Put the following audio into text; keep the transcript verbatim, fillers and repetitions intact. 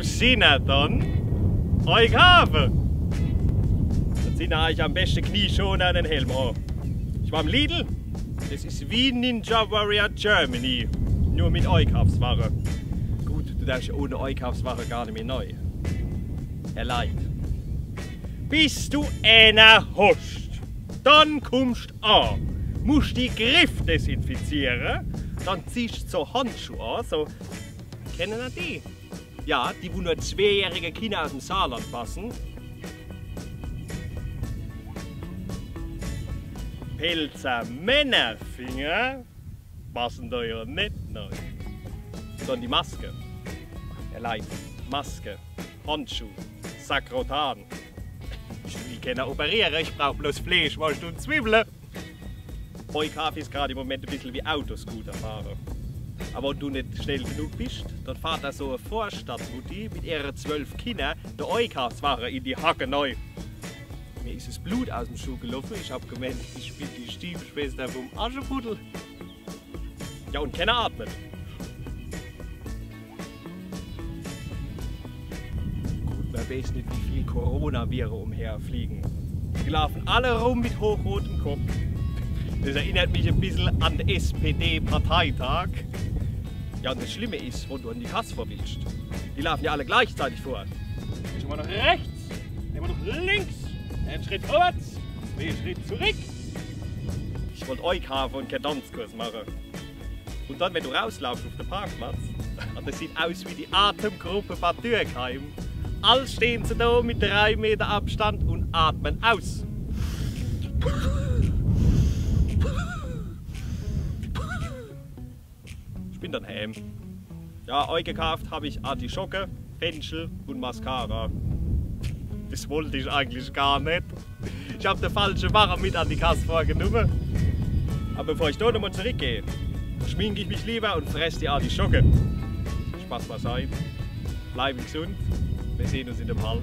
Sin er dann? Eikaafe! Dann zieht er eich am beschte Knieschoner un en Helm an. Ich war im Lidl. Das is wie Ninja Warrior Germany. Nur mit Eikaafswache. Gut, du derfscht jo ohne Eikaafswache gar nimmi nei. Herr Leit. Bis du eener hoscht, dann kummscht an. Muscht die Griff desinfiziere, dann ziehscht so Handschuh an, so, kennen er die? Ja, die, wo nur zweejährige Kinner aus em Saarland passen. Pälzer Männerfinger passen do jo net nei. Un dann die Maske. Herr Leit, Maske, Handschuh, Sakrotan. Ich will kenner operiere, ich brauch bloß Fleesch, Worscht un Zwiwwle. Eikaaf is grad im Moment e bissel wie Autoscooter fahre. Awwer wenn du net schnell genug bischt, dann fahrt do so e Vorstadtmutti mit ihre zwölf Kinner de Eikaafswache in die Hacke nei. Mir is es Blut aus em Schuh geloffe. Ich hab gemeent, ich bin die Stiefschwester vum Aschebuddel. Ja, un kenner atmet. Gut, mer weeß net, wie viel Coronavire umherfliegen. Die laafen alle rum mit hochrotem Kopp. Das erinnert mich e bissel an de S P D-Parteitag. Ja, un das Schlimme is, wenn du an die Kass vor willscht, die laafen jo alle gleichzeitig vor. Geh emol noch rechts, emol noch links, en Schritt vorwärts, zwee Schritt zurick. Ich wollt Eikaafe un kän Tanzkurs mache. Un dann, wenn du rauslaafscht uf de Parkplatz, un das sieht aus wie die Atemgruppe Bad Dürkheim. All stehn se do mit drei Meter Abstand un atmen aus. Ich bin dann heem. Ja, eikaaft hab ich Artischocke, Fenchel un Mascara. Das wollt ich eigentlich gar net. Ich hab de falsche Wache mit an die Kass vorgenumme. Awwer bevor ich do nochemol zurickgeh, schmink ich mich liewer un fress die Artischocke. Spaß beiseite. Bleiwen gesund. Mir sehn uns in de Palz.